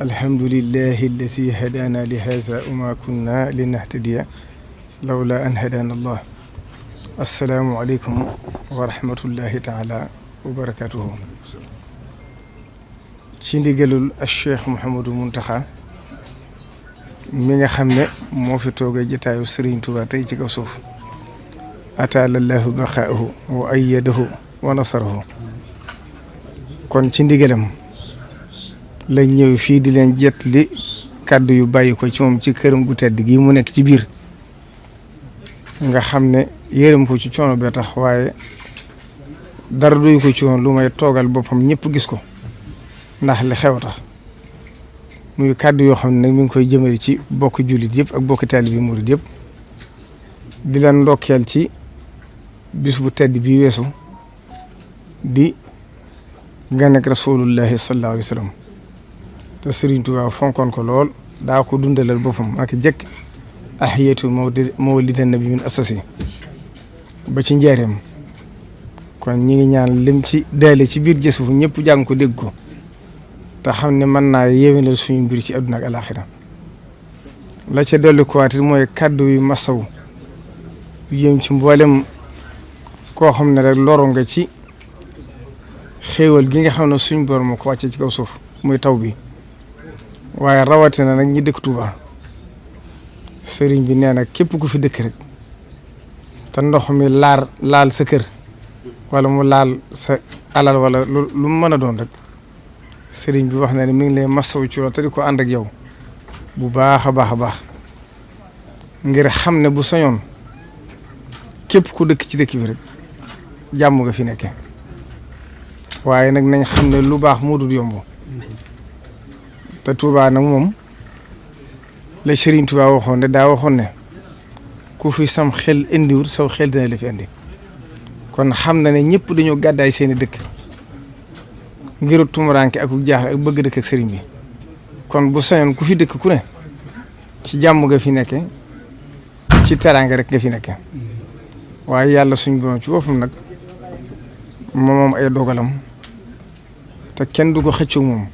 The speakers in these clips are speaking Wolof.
alhamdulillahi alladi hadana li haza wa ma kunna linahtadiya lawla an hadana allah. assalaamu aleykum wa rahmatullahi taala wa barakatuhu. ci ndigalul Cheikh Mouhamadou Mountakha mi nga xam ne moo fi toogee jotaayu Serigne Touba tey ci kaw suuf ataalallahu baqaahu wa ayyadahu wa nasarahu. kon ci ndigalam la ñëw fii di leen jot li kàddu yu bàyyi ko ci moom ci këram gu tedd gi mu nekk ci biir nga xam ne yërëm ko ci coono bee tax waaye dara doy ko ci woon lu may toogal boppam ñëpp gis ko ndax li xew tax muy kàddu yoo xam ne nag mi ngi koy jëmale ci bokk jullit yëpp ak bokk taalibe murid yëpp di leen ndokkeel ci bis bu tedd bi weesu di gan ak rasulullahi sallallahu alayhi wa sallam te Serigne Touba fonkoon ko lool daa ko dundalal boppam ak jëkk ahiyatu mawlidan nabi min asasi ba ci njaareem kon ñi ngi ñaan lim ci daale ci biir jësu ñëpp jàng ko dégg ko te xam ne mën naa yéwénal suñu mbir ci àdduna ak alaxira la ca dolli ko waat mooy kàddu yu masaw yëm ci mboolem koo xam ne rek loro nga ci xéewal gi nga xam ne suñ borom moo ko wàccee ci kaw suuf muy taw bi waaye rawatina nag ñi dëkk Touba sëriñ bi nee na képp ku fi dëkk rek te ndox mi laal sa kër wala mu laal sa alal wala lu mu mën a doon rek sëriñ bi wax na ne mi ngi lay masawu ci loolu te di ko ànd ak yow bu baax a baax a baax ngir xam ne bu sañoon képp ku dëkk ci dëkk bi rek jàmm nga fi nekke waaye nag nañ xam ne lu baax moo dul yomb te Touba nag moom la Serigne Touba waxoon ne daa waxoon ne ku fi sam xel indiwul saw xel dina la fi indi kon xam na ne ñëpp dañoo gàddaay seeni dëkk ngir tumuraanke ak jaaxle ak bëgg dëkk ak sëriñ bi kon bu sañoon ku fi dëkk ku ne ci jàmm nga fi nekke ci teraanga rek nga fi nekke waaye yàlla suñ borom ci boppam nag moom ay dogalam te kenn du ko xëccoo moom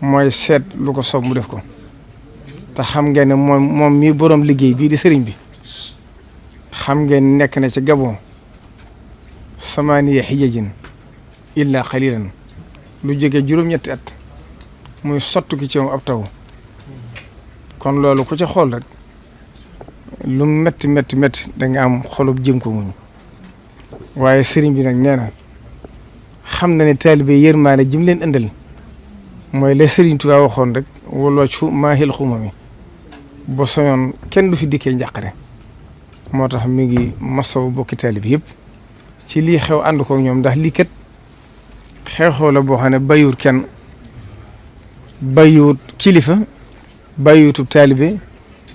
mooy seet lu ko soob mu def ko te xam ngeen ne moom mii borom liggéey bii di sëriñ bi xam ngeen nekk na ci Gabon samaaniya xijajin illa qalilan lu jóge juróom-ñetti at muy sottu ki ci moom ab taw kon loolu ku ca xool rek lu métti métti métti da nga am xolub jëm ko muñ waaye sëriñ bi nag nee na xam na ne taalibe yërmaane jim leen indal mooy la Sëriñ Tuubaa waxoon rek waloccu maahil xuma mi ba soñoon kenn du fi dikkee njàqare moo tax mi ngi masaw bokki taalibe yëpp ci lii xew ànd ko ñoom ndax lii kat xew-xew la boo xam ne bayuut kenn bayuut kilifa bayuutub taalibe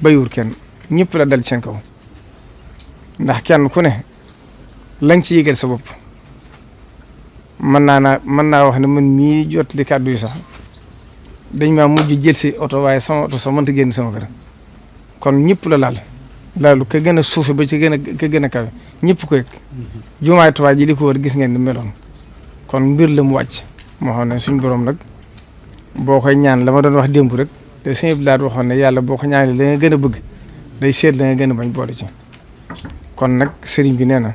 bayuut kenn ñëpp la dal ci seen kaw ndax kenn ku ne lañ ci yëgal sa bopp mën naa wax ne man mii jot li kàddu yi sax dañ maa mujj jël si oto waaye sama oto sax mënta génn sama kër kon ñëpp la laalu ka gën a suufe ba ci ka gën a kawe ñëpp ko yëg jumaay Tuubaa ji li ko wër gis ngeen ni meloon kon mbir la mu wàcc moo xam ne suñ borom nag boo koy ñaan la ma doon wax démb rek te sëñ bi daal waxoon ne yàlla boo ko ñaanee la nga gën a bëgg day seet la nga gën a bañ boole ci kon nag sëriñ bi nee na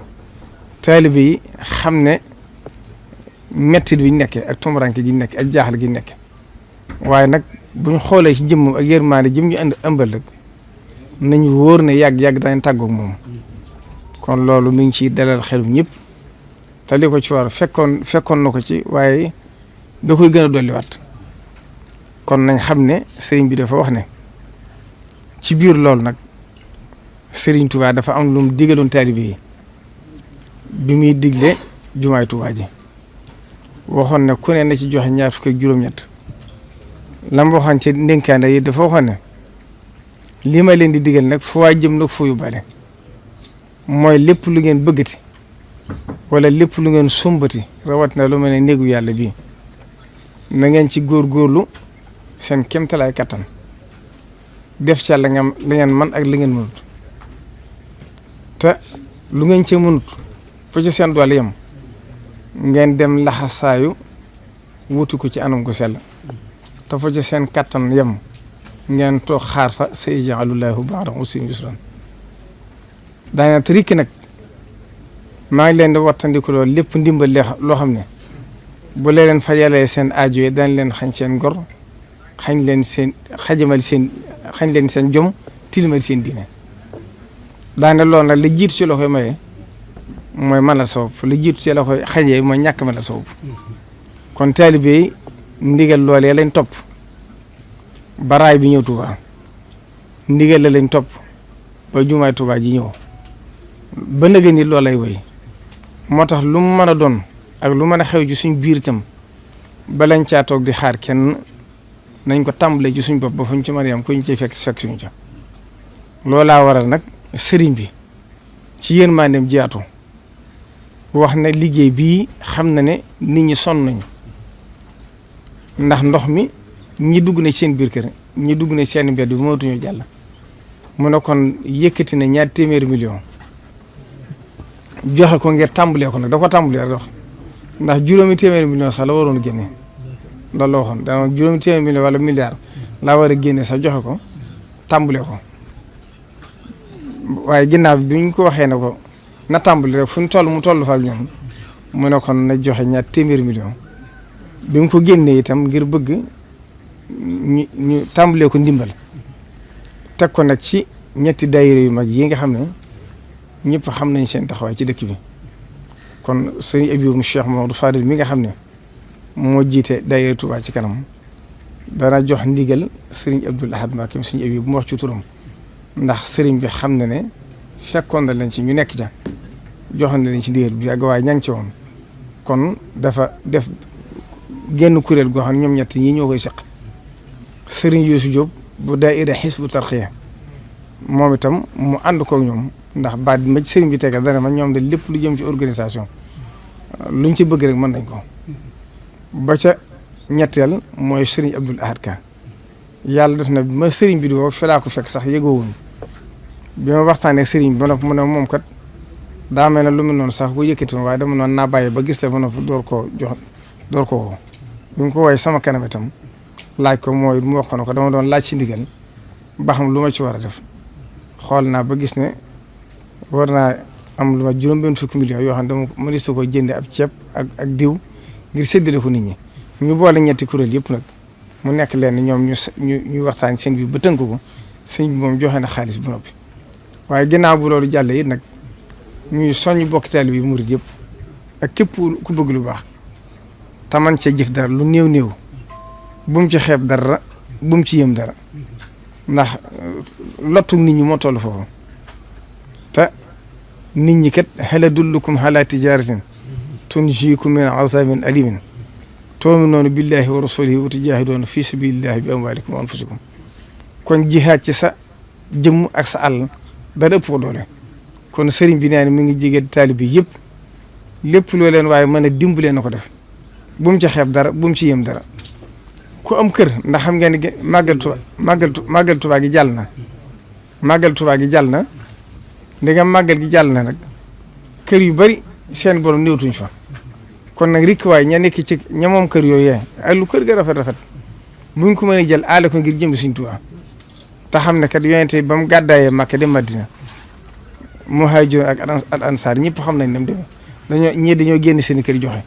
taalibe yi xam ne mettit bi ñu nekkee ak tumuranke gi ñu nekkee ak jaaxal gi ñu nekkee waaye nag bu ñu xoolee ci jëmmam ak yërmaande jëm ñu andi ëmbal rek nañu wóor ne yàgg-yàgg dañ tàggoog moom kon loolu mi ngi ciy dalal xelum ñëpp te li ko ci war fekkoon na ko ci waaye da koy gën a dolliwaat kon nañ xam ne sëriñ bi dafa wax ne ci biir loolu nag Sëriñ Tuubaa dafa am lu mu digaloon taalibe yi bi muy digle jumaay Tuubaa ji waxoon ne ku ne na ci joxe ñaar fukk ak juróom-ñett lam waxoon ci ndénkaane yi dafa waxoon ne lii ma leen di digal nag fu waa jëm nag fu yóbbaale mooy lépp lu ngeen bëggati wala lépp lu ngeen sumbati rawat na lu mel ne néegu yàlla bii na ngeen ci góorgóorlu seen kéemtalaay kattan def ca la ngeen man ak la ngeen mënut te lu ngeen cee mënut fa ci seen doole yem ngeen dem laxasaayu wuti ko ci anam gu sell te fa ca seen kattan yem ngeen toog xaar fa sayaj'alullaahu ba'da usrin yusran daana trikk nag maa ngi leen di wattandiku loolu lépp ndimbal loo xam ne bu leen fajalee seen aajo yi dañ leen xañ seen ngor xañ leen seen jom tilimal seen diine daane loolu nag la jiitu ci la koy maye mooy mënal sa bopp la jiitu ci la koy xañee mooy ñàkk mënal sa bopp kon taalibe yi ndigal loolee lañ topp baraay bi ñëw Touba ndigal la lañ topp ba jumaay Touba ji ñëw ba nëgë ni loolay woy moo tax lu mu mën a doon ak lu mën a xew ci suñ biir itam balañ caa toog di xaar kenn nañ ko tàmbalee ci suñ bopp ba fuñ ci mën a yam kuñ cay fekk suñu ca loolaa waral nag sëriñ bi ci yéen maa dem jiyaatu wax ne liggéey bii xam na ne nit ñi sonn nañ ndax ndox mi ñi dugg na seen biir kër ñi dugg na seen mbedd bi mënatuñu jàll mu ne kon yëkkati na ñaar téeméeri million joxe ko ngir tàmbalee ko nag da ko tàmbalee rek ndax juróomi téeméeri million sax la waroon génne loolu la waxoon dama juróomi téeméeri million wala milliard laa war a génne sax joxe ko tàmbalee ko waaye ginnaaw bi ñu ko waxee ne ko na tàmbali rek fu ñu toll mu toll fa ak ñoom mu ne kon na joxe ñaar téeméeri million bi mu ko génnee itam ngir bëgg ñu tàmbalee ko ndimbal teg ko nag ci ñetti daayira yu mag yi nga xam ne ñëpp xam nañ seen taxawaay ci dëkk bi kon sëñ Abibu mu Cheikh Mamadou Fadil mi nga xam ne moo jiite daayira Touba ci kanam dana jox ndigal sëriñ Abdoul Ahad Mbacké sëñ Abibu mu wax ci turam ndax sëriñ bi xam na ne fekkoon na leen ci ñu nekk ca joxoon na leen ci ndigal bi ak waaye ña ngi ci woon kon dafa def genn kuréel goo xam ne ñoom ñett ñi ñoo koy seq sëriñ Youssou Diop bu daayira Hizbut Tarqiyyah moom itam mu ànd koog ñoom ndax baat bi ma ci sëriñ bi tegal dana ma ñoom de lépp lu jëm ci organisation luñ ci bëgg rek mën nañ ko ba ca ñetteel mooy sëriñ Abdoul Ahad Ka yàlla def na ma sëriñ bi di woo fi laa ko fekk sax yëgoowuñ bi ma waxtaanee sëriñ bi ba noppi mu ne moom kat daa mel ne lu mel noonu sax bu yëkkati waaye dama noonu naa bàyyi ba gis la ba noppi door koo woo bi mu ko woowee sama kanam itam laaj ko mooy mu wax ko ne ko dama doon laaj ci ndigal ba xam lu ma ci war a def xool naa ba gis ne war naa am lu ma juróom-benn fukki millions yoo xam ne dama mënees ko jëndee ab ceeb ak diw ngir séddale ko nit ñi ñu boole ñetti kuréel yëpp nag mu nekk leen ñoom ñu waxtaan seen bi ba tënk ko sëñ bi moom joxe na xaalis bu noppi waaye ginnaaw bu loolu jàllee it nag ñuy soññ bokk taalibe yi murid yëpp ak képp ku bëgg lu baax te man cee jëf dara lu néew bu mu ci xeeb dara bu mu ci yëm dara ndax lottu nit ñi moo toll foofu te nit ñi kat hal adullukum ala tijaratin tunjiikum min azabin alimin tu'minuuna billahi wa rasulihi wa tujaahiduuna fi sabilillahi bi amwaalikum wa anfusikum kon jihaad ci sa jëmm ak sa àll dara ëpp ko doole kon sëriñ bi nee na mi ngi jege taalib bi yëpp lépp loo leen waaye mën a dimbalee na ko def bu mu ci xeeb dara bu mu ci yëm dara ku am kër ndax xam ngeen ne màggal Tuubaa gi jàll na màggal Tuubaa gi jàll na ndegam màggal gi jàll na nag kër yu bari seen borom néewtuñ fa kon nag rikk waaye ña nekk ci ña moom kër yooyu ak lu kër ga rafet buñ ko mën a jël aale ko ngir jëm Sëriñ Tuubaa te xam ne kat yonente ba mu gàddaayee Makka dem Madina muhaajir ak al ansaar ñëpp xam nañ ne mu demee dañoo génn seen i kër joxe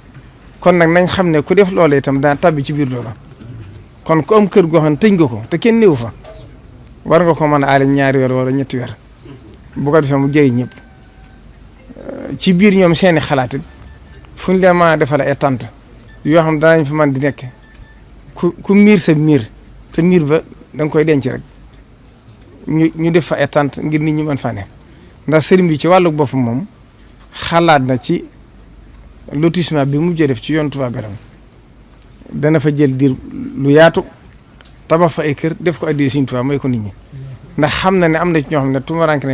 kon nag nañ xam ne ku def loola itam daa tabbi ci biir loola kon ku am kër goo xam ne tëj nga ko te kenn néew fa war nga ko mën a aale 2 weer wala 3 weer bu ko defee mu jëriñ ñëpp ci biir ñoom seeni xalaat it fu ñu leen mën a defal ay tànt yoo xam danañ fa mën di nekk ku miir sa miir te miir ba da nga koy denc rek ñu def fa ay tànt ngir nit ñi mën faa ne ndax sëriñ bi ci wàllu boppam moom xalaat na ci lotissement bi mu def ci yoon Touba Belem dana fa jël diir lu yaatu tabax fa ay kër def ko addee Sëriñ Touba may ko nit ñi ndax xam na ne am na ci ñoo xam ne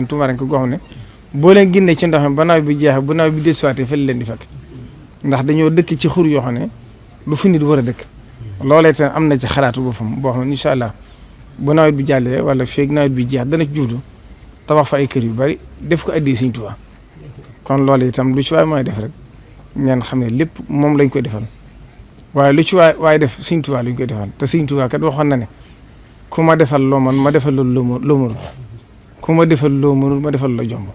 tumaranke goo xam ne boo leen génnee ci ndox mi ba nawet bi jeexee bu nawet bi desuwaatee fa leen di fekk ndax dañoo dëkk ci xur yoo xam ne lu fu nit war a dëkk loolee itam am na ci xalaatu boppam boo xam ne incha allah bu nawet bi jàllee wala feeg nawet bi jeex dana ci jublu tabax fa ay kër yu bari def ko addee Sëriñ Touba kon loolu itam lu ci waay mooy def rek ngeen xam ne lépp moom lañ koy defal waaye lu ci waaye def Sëriñ Tuubaa lu ñu koy defal te Sëriñ Tuubaa kat waxoon na ne ku ma defal loo man ma defal loo mënul ku ma defal loo mënul ma defal la jomb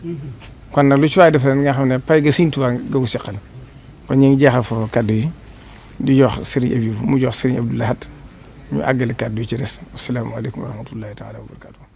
kon nag lu ci waay defal nga xam ne pay ga Sëriñ Tuubaa nga ko seqal kon ñu ngi jeexal foofu kaddu yi di jox Serigne Abibou mu jox Serigne Abdou Lahad ñu àggale kaddu yi ci des asalaamaaleykum wa rahmatullahi taala wa barakatuh